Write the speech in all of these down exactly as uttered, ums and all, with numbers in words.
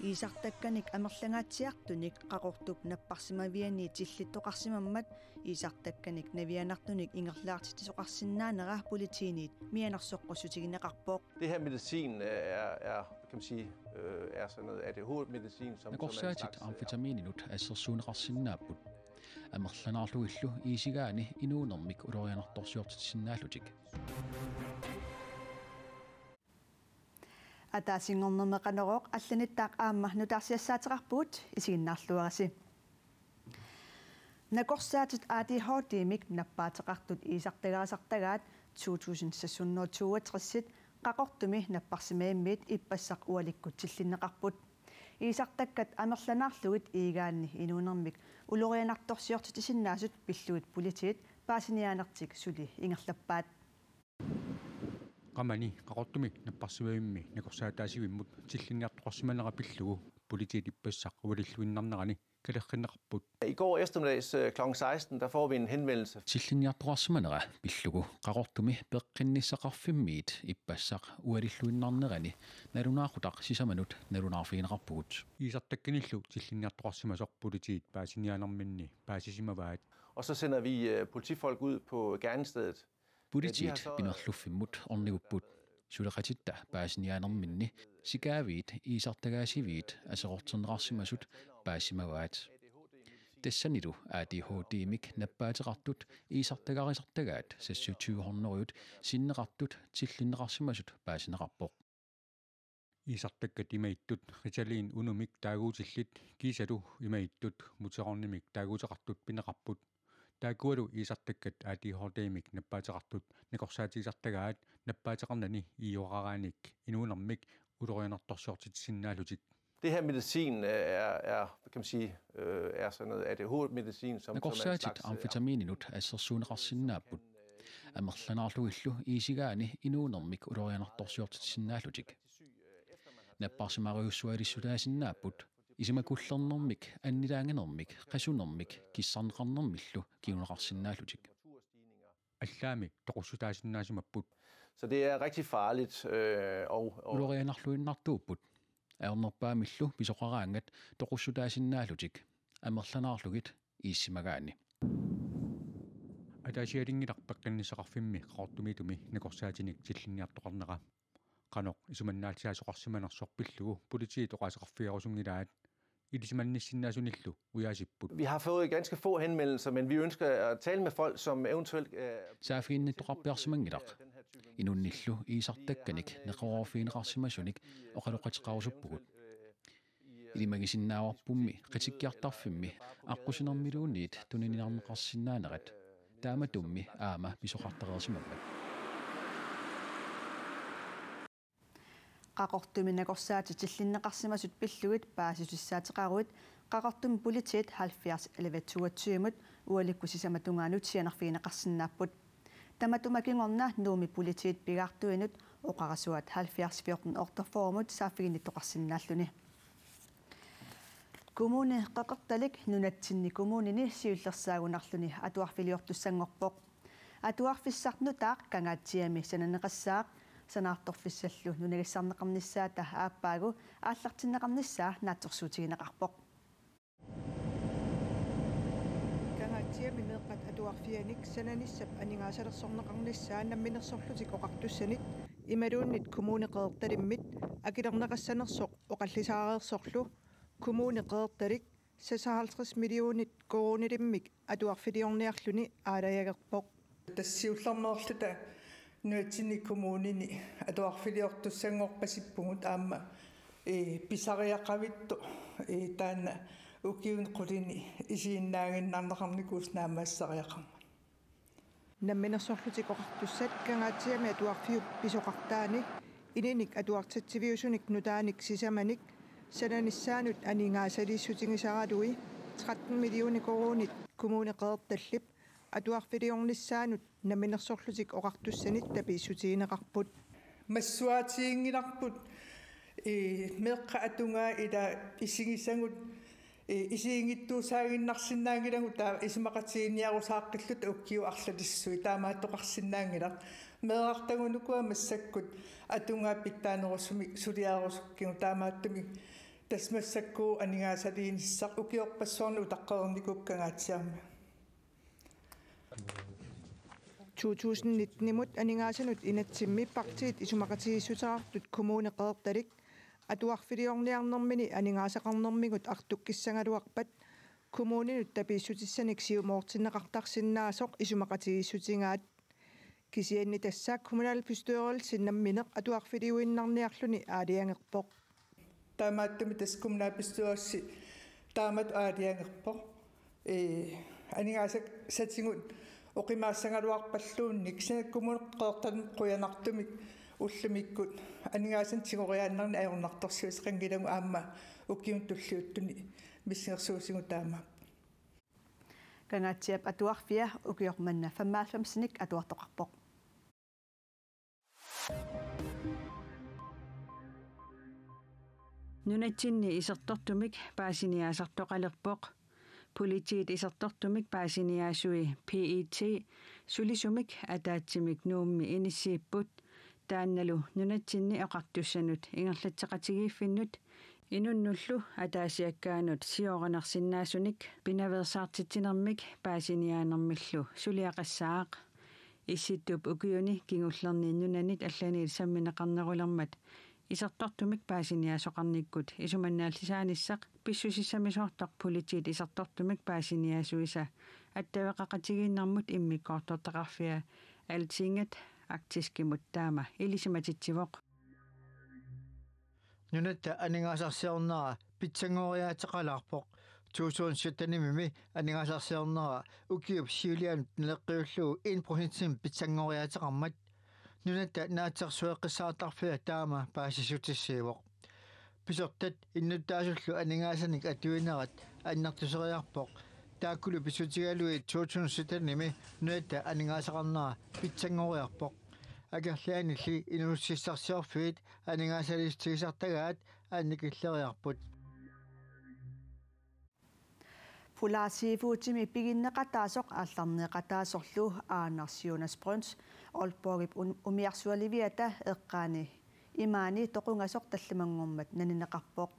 Iisartakkanik amerlangaatsiartunik Qaqortup napparsimaviani tillittoqarsimammat iisartakkanik navianartunik ingerlaartitsisoqarsinnaanera politiinit mianersoqqussutigineqarpoq. Det her medicin øh, er, er, kan man sige, øh, er sådan noget A D H D-medicin, som, som er en Nakorsaatit slags, øh, amfetamininut assersuunneqarsinnaapput. Amerlanaarlugillu iisigaanni inuunermik ulorianartorsiortitsisinnaallutik. Ataasinngornermi Qanorooq allanittaaq aamma nutaarsiassaateqarpugut, isiginnaarluarisi. Nakorsaatit A D H D-mik nappaateqartut iisartagaarisartagaat to tusind seks hundrede toogtres Qaqortumi napparsimavimmiit ippassaq ualikkut tillinneqarput. Iisartakkat amerlanaarlugit iigaanni inuunermik ulorianartorsiortitsisinnaasut pillugit politiit paasiniaanertik suli ingerlappaat. Qamani Qaqortumi napparsimavimmi nakorsaataasivimmut tillinniartoqarsimanera pillugu politiit ippassaq ualilluinnarnerani kalerrinneqarput. I går eftermiddags øh, klokken seksten, der får vi en henvendelse. Tillinniartoqarsimanera pillugu Qaqortumi peqqinnissaqarfimmiit ippassaq ualilluinnarnerani nalunaaqutaq sisamanut nalunaarfigineqarpugut. Iisartakkanillu tillinniartoqarsimasoq politiit paasiniaanerminni paasisimavaat. Og så sender vi øh, politifolk ud på gerningsstedet. Politiit pinerluffimmut ornigupput. Suleqatitta paasiniaanerminni sikaaviit iisartagaasiviit aserorterneqarsimasut paasisimavaat. Tassanilu A D H D-mik nappaateqartut iisartagaarisartagaat seksogtyve hundrede sinneqartut tillinneqarsimasut paasineqarpoq. Iisartakkat imaattut Ritalin unumik taaguutillit kiisalu imaattut Muteronimik taaguuteqartut pineqarput. Taakkualu iisartakkat A D H D-mik nappaateqartut nakorsaatigisartagaat nappaateqarnani iioqaraanik inuunermik ulorianartorsiortitsisinnaallutik. Det her medicin øh, er, er, kan man sige, øh, er sådan noget A D H D-medicin, som, som er en Nakorsaatit slags, øh, amfetamininut assersuunneqarsinnaapput. Amerlanaarlugillu iisigaanni inuunermik ulorianartorsiortitsisinnaallutik. Napparsimariussualissutaasinnaapput. Isumakullernermik, annilaanganermik, qasunermik, kissarneqarnermillu kinguneqarsinnaallutik. Allaammi toqussutaasinnaasimapput. Så det er rigtig farligt, øh, og, og Ulorianarluinnartuupput. Ajornerpaamillu pisoqaraangat toqussutaasinnaallutik amerlanaarlugit iissimagaanni. Ataasialinngilaq peqqinnissaqarfimmi Qaqortumiittumi nakorsaatinik tillinniartoqarnera. Qanoq isumannaallisaasoqarsimanersoq pillugu politiit oqaaseqarfigerusunngilaat, ilisimannissinnaasunillu ujaasipput. Vi har fået ganske få henvendelser, men vi ønsker at tale med folk, som eventuelt øh, Saaffiginnittoqarpiarsimanngilaq. Inunnillu iisartakkanik neqeroorfigineqarsimasunik oqaloqateqarusuppugut. Ilimagisinnaavarpummi qitikkiartarfimmi aqqusinermiluunniit tunineqarneqarsinnaanerat. Taamatummi aamma pisoqartareersimammat. Qaqortumi nakorsaatit tillinneqarsimasut pillugit paasissutissaateqaruit Qaqortumi politiit halvfjerds elleve toogtyve-mut ualikkut sisamat tungaanut sianerfigineqarsinnaapput. Tamatuma kingorna Nuummi politiit pigaartuinut oqarasuat halvfjerds fjorten otteogfyrre-mut saaffiginnittoqarsinnaalluni. Kommune Qeqertalik nunatsinni kommunini siullersaagunarluni atuarfiliortussanngorpoq. Atuarfissaq nutaaq Kangaatsiami sananeqassaaq, sanaartorfissallu nunagissarneqarnissaata aappaagu aallartinneqarnissaa naatsorsuutigineqarpoq. Kangaatsiami meeqqat atuarfiannik sananissap aningaasalersorneqarnissaa Namminersorlutik Oqartussanit imaluunniit Kommune Qeqertalimmit akilerneqassanersoq oqallisaareersorlu Kommune Qeqertalik seksoghalvtreds millionit koruunilimmik atuarfiliorniarluni aalajangerpoq. Tassa siullermeerluta nunatsinni kommunini atuarfiliortussanngorpasippugut aamma, ee, pisariaqavittoq, ee, taanna ukiuni qulini isiginnaaginnarneqarnikuusoq naammassisariaqarmat. Namminersorlutik Oqartussat Kangaatsiami atuarfiup pisoqartaani ilinik atuartitsiviusunik nutaanik sisamanik sananissaanut aningaasaliissutigisaralui tretten millioner koruunit Kommune Qeqertallip atuarfiliornissaanut Namminersorlutik Oqartussanit tapiissutigineqarput. Massaatiginngilarput, ee, meeqqat atugaat ila isigisagut, ee, isiginngitsuusaaginnarsinnaanngilagut taava isumaqatigiinniarusaaqqilluta ukiut arlalissuit, taamaattoqarsinnaanngilaq. Meerartagut ukua massakkut atugaat pitsaanerusumik suliarerusukkigut, taamaattumik Tassa massakkut aningaasaliinissaq ukiorpassuarni utaqqereernikuuvoq Kangaatsiarmi. To tusind nitten-imut aningaasanut inatsimmi partiit isumaqatigiissuteqartut Kommune Qeqertalik atuarfiliorniarnermini aningaasaqarnermigut artukkissagaluarpat kommuninut tapiissutissanik siumoortinneqartarsinnaasoq isumaqatigiissutigaat. Kisianni tassa kommunalbestyrelsi nammineq atuarfiliuinnarniarluni aalajangerpoq. Taamaattumik tassa kommunalbestyrelsi taamatut aalajangerpoq. Ee, aningaasatigut oqimaassagaluarpalluunniit kisianni Kommune Qeqertalimut qujanartumik ullumikkut aningaasanik tigoriaannarneq ajornartorsiuteqanngilagut aamma ukiuni tulliuttuni missingersuusigut taamaapput. Kangaatsiap atuarfia ukioq manna femoghalvfemsinik atuartoqarpoq. Nunatsinni isertortumik paasiniaasartoqalerpoq. Politiit isertortumik paasiniaasui P E T sulisumik ataatsimik Nuummi inissiipput. Taannalu nunatsinni oqartussanut ingerlatseqatigiiffinnut inunnullu ataasiakkaanut siooranersinnaasunik pinaveersaartitsinermik paasiniaanermillu suliaqassaaq. Issittup ukiuni kingullerni nunanit allaniit sammineqarnerulermat isertortumik paasiniaasoqarnikkut isumannaallisaanissaq pissusissamisoortoq politiit isertortumik paasiniaasuisa attaveqaqatigiinnarmut immikkoortortaqarfia Altinget Arktiskimut taama ilisimatitsivoq. Nunatta aningaasarsiornera pitsanngoriaateqalaarpoq. To tusind sytten-imi aningaasarsiornera ukiup siulianut naleqqiullugu en procentimik pitsanngoriaateqarmat. Nunatta naatsorsueqqissaartarfia taama paasissutissiivoq. Pisortat innuttaasullu aningaasanik atuinerat annertuseriarpoq. Taakkulu pissutigalugit to tusind sytten-imi nunatta aningaasaqarnera pitsanngoriarpoq. Akerlianilli inuussutissarsiorfiit aningaasaliissutigisartagaat annikilleriarput. Polar Seafoodimi piginneqataasoq aallarneqataasorlu Anders Jonas Brøns Aalborgip un-, umiarsualiviata eqqaani imaani toqungasoq tallimanngormat nanineqarpoq.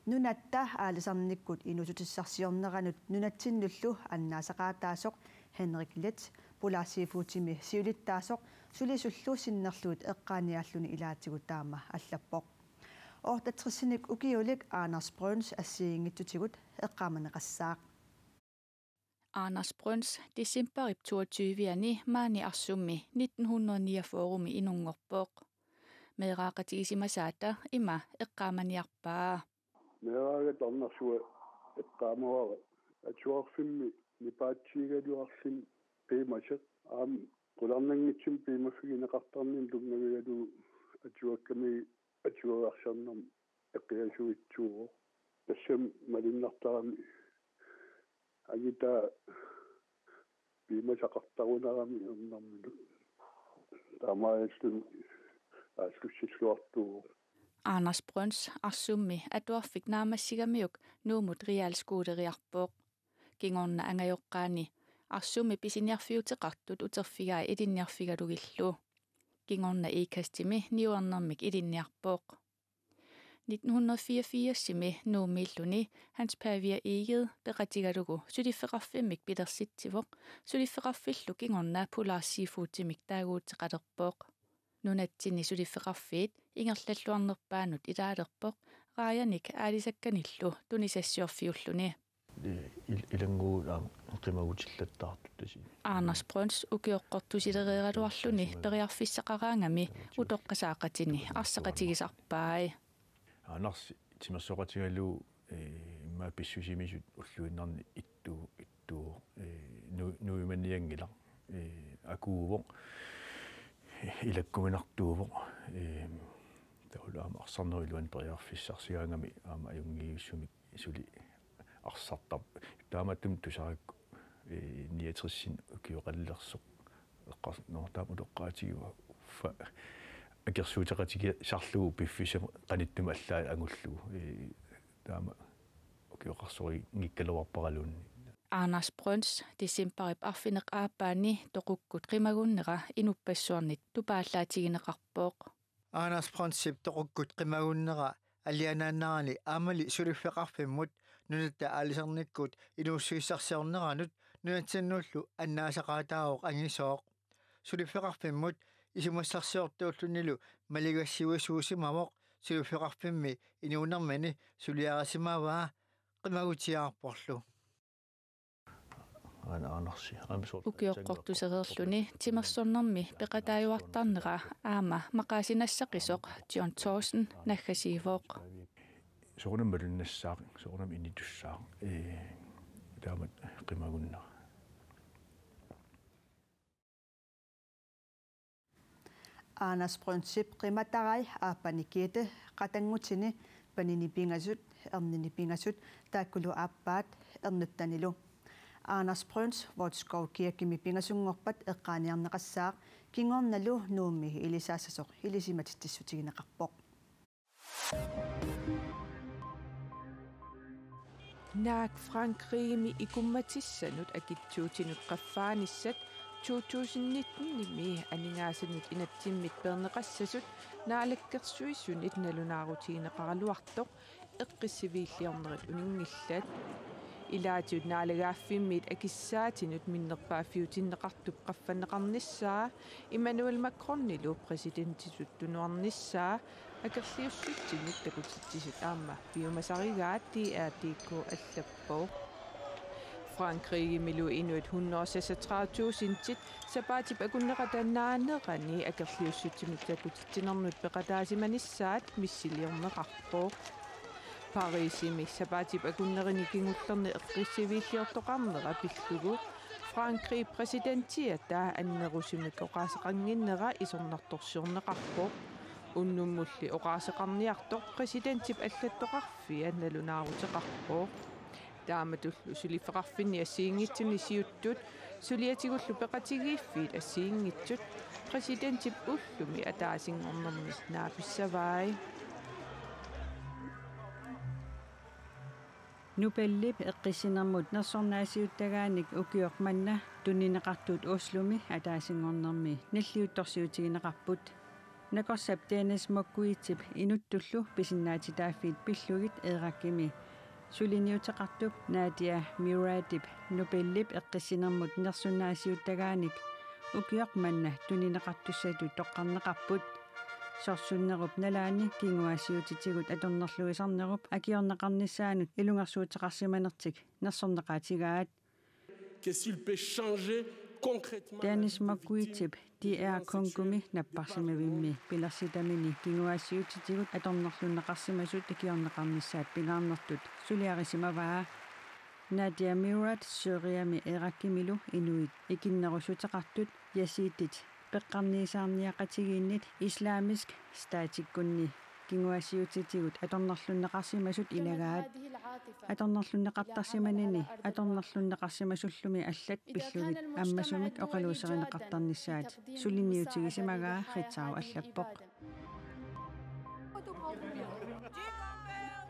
Nunatta aalisarnikkut inuussutissarsiorneranut nunatsinnullu annaasaqaataasoq Henrik Leth Polar Seafoodimi siulittaasoq sulisullu sinnerlugit eqqaaniaalluni ilaatigut taama allappoq. Otteogtresinik ukiulik Anders Brøns assigiinngitsutigut eqqaamaneqassaaq. Anders Brøns decembarip toogtyve-ani maani Arsummi nitten hundrede niogfyrre-mi inunngorpoq. Meeraaqatigisimasaata ima eqqaamaniarpaa. Meeraagaq Anders Brøns eqqaamavara atuarfimmi nipaatsigigaluarluni piumasoq aamma qularnanngitsumik piumaffigineqartarnini tunngavigalugu atuakkami atuagarsiornermi eqiasuitsuuvoq. Tassami malunnartarami angitaa piumasaqartarunarami ernermini. Taamaalluni aallussilluartuuvoq. Anders Brøns Arsummi atuarfik naammassigamiuk Nuummut realskoleriarpoq. Kingorna angajoqqaani Arsummi pisiniarfiuteqartut uterfigai ilinniarfigalugillu. Kingorna Ikastimi niuernermik ilinniarpoq. Nitten hundrede fireogfirs-imi Nuummiilluni Hans Pavia Egede peqatigalugu suliffeqarfimmik pilersitsivoq, suliffeqarfillu kingorna Polar Seafoodimik taaguuteqalerpoq. Nunatsinni suliffeqarfiit ingerlalluarnerpaanut ilaalerpoq, raajanik aalisakkanillu tunisassiorfiulluni. Il-, ilannguugut aamma qimagutillattaartut tasi. Anders Brøns ukioqqortusilereeraluarluni periarfissaqaraangami utoqqasaaqatini arsaqatigisarpai. Anders timersoqatigalugu, ee, immaqa pissusimisut ulluinnarni ittu-, ittuuvoq, ee, nu-, nuimannianngilaq, ee, akuuvoq, ilakkuminartuuvoq, ee, taavalu aamma arsarnerup iluani periarfissarsigaangami aamma ajunngivissumik suli arsartarpoq. Taamaattumik tusarakku, ee, niogtres-imi ukioqalersoq eqqars-, nå, taama utoqqaatigivoq. Fa-, akersuuteqatigisarlugu piffissami qanittumi allaat angullugu. Ee, taama ukioqarsorinngikkaluarparaluunniit. Anders Brøns decembarip arfineq-aappaani toqukkut qimagunnera inuppassuarnit tupaallaatigineqarpoq. Anders Brønsip toqukkut qimagunnera alianaannarani aammali suliffeqarfimmut nunatta aalisarnikkut inuussutissarsiorneranut nunatsinnullu annaasaqaataavoq angisooq. Suliffeqarfimmut isumassarsiortuullunilu maligassiuisuusimavoq suliffeqarfimmi inuunermini suliarisimavaa qimagutiaarporlu. Aana Andersi, aamma soorlu ukioqqortusereerluni timersornermi peqataajuartarnera aamma maqaasinnassaqisoq John Thorsen naggasiivoq. Soorunami malunnassaaq, soorunami initussaaq, ee, taamatut qimagunnera. Anders Brønsip qimatarai aappani Gitte qatanngutini panini pingasut, ernini pingasut, taakkulu aappaat ernuttanilu. Anders Brøns Vodskov Kirkemi pingasunngorpat eqqaaniarneqassaaq, kingornalu Nuummi ilisaassasoq ilisimatitsissutigineqarpoq. Naak Frankrigimi ikummatissanut akitsuutinut qaffaanissat to tusind nitten-imi aningaasanut inatsimmit peerneqassasut naalakkersuisunit nalunaarutigineqaraluartoq eqqissiviilliornerit uninngillat. Ilaatigut naalagaaffimmit akissaatinut minnerpaaffiutinneqartup qaffanneqarnissaa Emmanuel Macronilu præsidentitut tunuarnissaa akerliussutsimik takutitsisut aamma piumasarigaat D R D K allappoq. Frankrigimilu inuit hundrede seksogtredive tusindit sapaatip akunnerata naanerani akerliussutsimik takutitsinernut peqataasimanissaat missiliorneqarpoq. Parisimi sapaatip akunnerini kingullerni eqqissiviilliortoqarnera pillugu Frankrigip præsidentiata annerusumik oqaaseqannginnera isornartorsiorneqarpoq. Unnummulli oqaaseqarniartoq præsidentip allattoqarfia nalunaaruteqarpoq. Taamatullu suliffeqarfinni assigiinngitsuni siuttut, suliatigullu peqatigiiffiit assigiinngitsut, præsidentip ullumi ataasinngornermi naapissavai. Nobelip eqqissinermut nersornaasiuttagaanik ukioq manna tunineqartut Oslomi ataasinngornermi nalliuttorsiutigineqarput. Nakorsap Dennis Mukwegeip inuttullu pisinnaatitaaffiit pillugit Irakimi suliniuteqartup Nadia Muradip Nobelip eqqissinermut nersornaasiuttagaanik ukioq manna tunineqartussatut toqqarneqarput. Sorsunnerup nalaani kinguaassiuutitigut atornerluisarnerup akiorneqarnissaanut ilungersuuteqarsimanertik nersorneqaatigaat. Qu'est-ce qu'il peut changer concrètement la Dennis vie des victimes Mukwegeip D R Congomi napparsimavimmi pilersitamini kinguaassiuutitigut atornerlunneqarsimasut akiorneqarnissaat pingaarnertut suliarisimavaa. Nadia Murad Syriami Irakimilu inuit ikinnerussuteqartut yazidit peqqarniisaarniaqatigiinnit Islamisk Statikkunni kinguaassiuutitigut atornerlunneqarsimasut ilagaat. Atornerlunneqartarsimanani atornerlunneqarsimasullumi allat pillugit ammasumik oqaluuserineqartarnissaat suliniutigisimagaa Ritzau allappoq.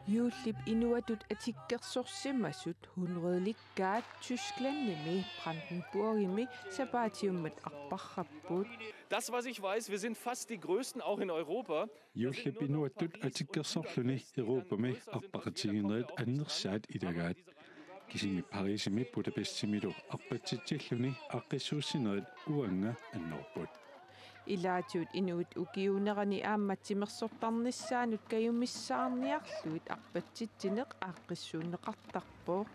Juullip inuatut atikkersorsimasut hundredelikkaat Tysklandimi Brandenburgimi sapaatiummat arparrapput. Das, was ich weiß, wir sind fast die Größten auch in Europa. Juullip inuatut atikkersorluni Europami arpaqatigiinnerit annersaat ilagaat. Kisimik Parisimi Budapestimilu arpatsitsilluni aaqqissuussinerit uanga annerput. Ilaatigut inuit ukiuunerani aamma timersortarnissaanut kajumissaarniarlugit arpatsitsineq aaqqissuunneqartarpoq.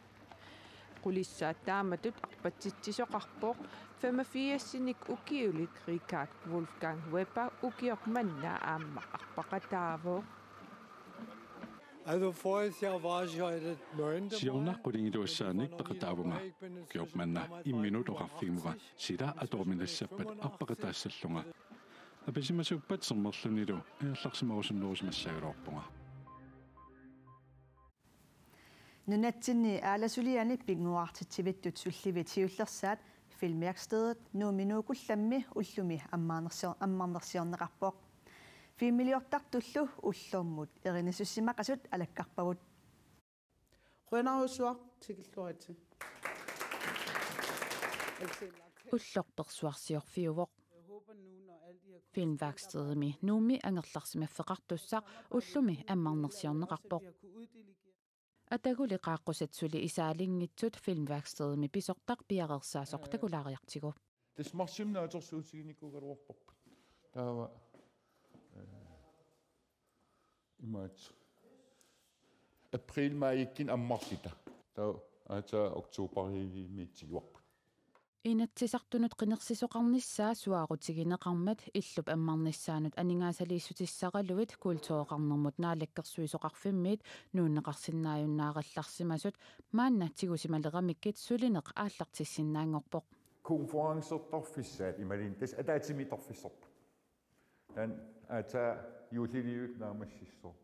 Qulissaat taamatut arpatsitsisoqarpoq femogfirsinik ukiulik Richard Wolfgang Weber ukioq manna aamma arpaqataavoq. Also vorher war ich heute neunte Mal. Siorna qulingiluassaanik peqataavunga. Ukioq manna imminut oqarfigimmaqa sila atoruminassappat arpaqataassallunga. Apisimasuuppat sermerlunilu angerlarsimarusunnerusimassagaluarpunga. Nunatsinni aalasuliani pinnguartitsivittut sullivit siullersaat Filmværkstedet Nuummi Nuukullammi ullumi ammarnersior-, ammarnersiorneqarpoq. Filmiliortartullu ullormut erinitsussimaqasut alakkarpagut. Qujanarsuaq tikilluaritsi. Ulloq persuarsiorfiuvoq. Filmværkstedimi Nuummi angerlarsimaffeqartussaq ullumi ammarnersiorneqarpoq. Ataguli qaaqqusat suli isaalinngitsut filmværkstedimi pisortaq piareersaasoq takulaariartigu. Tassa marsimi atorsuutiginikuugaluarparput. Taava, eh, imaat april maajikkunni ammarluta. Taava aatsaat oktoberimiitsigivarput. Inatsisartunut qinersisoqarnissaa suaarutigineqarmat illup ammarnissaanut aningaasaliissutissaraluit kultureqarnermut naalakkersuisoqarfimmiit nuunneqarsinnaajunnaarallarsimasut maanna tigusimaleramikkit sulineq aallartissinnaanngorpoq. Konferencertarfissaat imaluunniit tassa ataatsimiittarfissarput. Taanna aatsaat juulliliivik naammassissooq.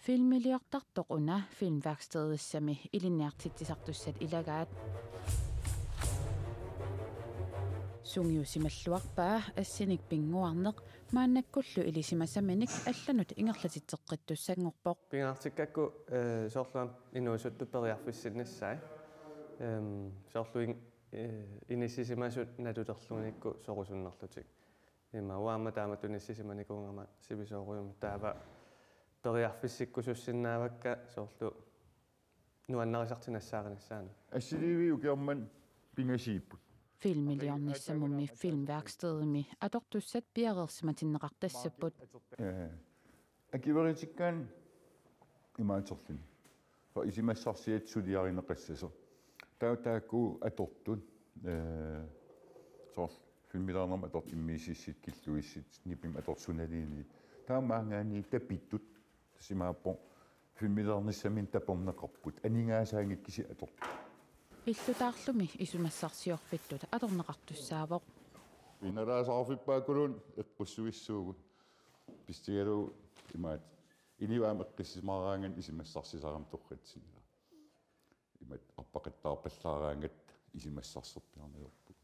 Filmiliortartoq una filmværkstedissami ilinniartitsisartussat ilagaat. Sungiusimalluarpaa assinik pinnguarneq maannakkullu ilisimasaminik allanut ingerlatitseqqittussanngorpoq. Pingaartikkakku, eh, soorlu aamma inuusuttut periarfissinnissaat. Ehm, soorlu in-, eh, inissisimasut nalulluunniikku sorusunnerlutik. Ima uanga aamma taamatut inissisimanikuugama sivisoorujummik taava periarfissikkusussinnaavakka soorlu nuannarisartik nassaarinissaannut. Assiliiviukiarman pingasiipput. Filmiliornissamummi filmværkstedimi atortussat piareersimatinneqartassapput. Eh, akueritikkaanni imaaterluni. Soorlu isumassarsiat suliarineqassasoq. Taava taakku atortut, eh, soorlu filmiliornermut atortut immiussissut, killussut, nipimik atortut sunaluunniit. Taava maanngaanniit tapittut, tassa imaappoq filmiliornissaminnik taperneqarput, aningaasaanngikkusii atortut. Illutaarlumi isumassarsiorfittut atorneqartussaavoq. Inalaasarfippaakkuluunniit eqqussuissuugut. Pissusigalugu imaattoq. Inuit aamma eqqissisimaaraangatta isumassarsisarami torratsinnera. Imaattoq arpaqattaarpallaaraangatta isumassarsiorpiarneq ajorpugut.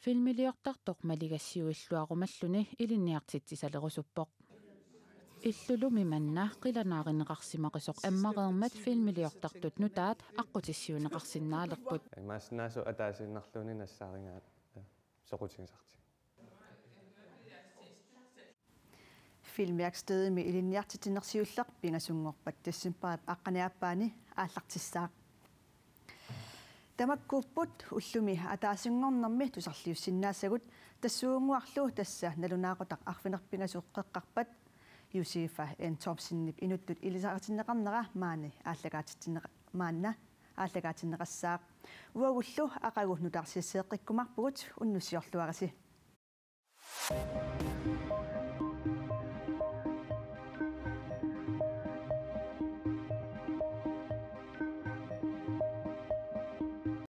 Filmiliortartoq maligassiuilluarumalluni ilinniartitsisalerusuppoq. Illulumi manna qilanaarineqarsimaqisoq ammareermat filmiliortartut nutaat aqqutissiuunneqarsinnaalerput. Imaassinnaavoq ataasiinnarluunniit nassaarigaat, eh, soqutigisartik. Filmværkstedimi ilinniartitsineq siulleq pingasunngorpat decembarip aqqaneq-aappaani aallartissaaq. Tamakkuupput ullumi ataasinngornermi tusarliussinnaasagut, tassuugunnguarlu tassa nalunaaqutaq arfineq-pingasoq qeqqarpat Josefa N. Thomsenip inuttut ilisaritinneqarnera maani aallakaatitsinnera-, maanna aallakaatinneqassaaq. Uagullu aqagu nutaarsiasseeqqikkumaarpugut, unnussiorluarisi.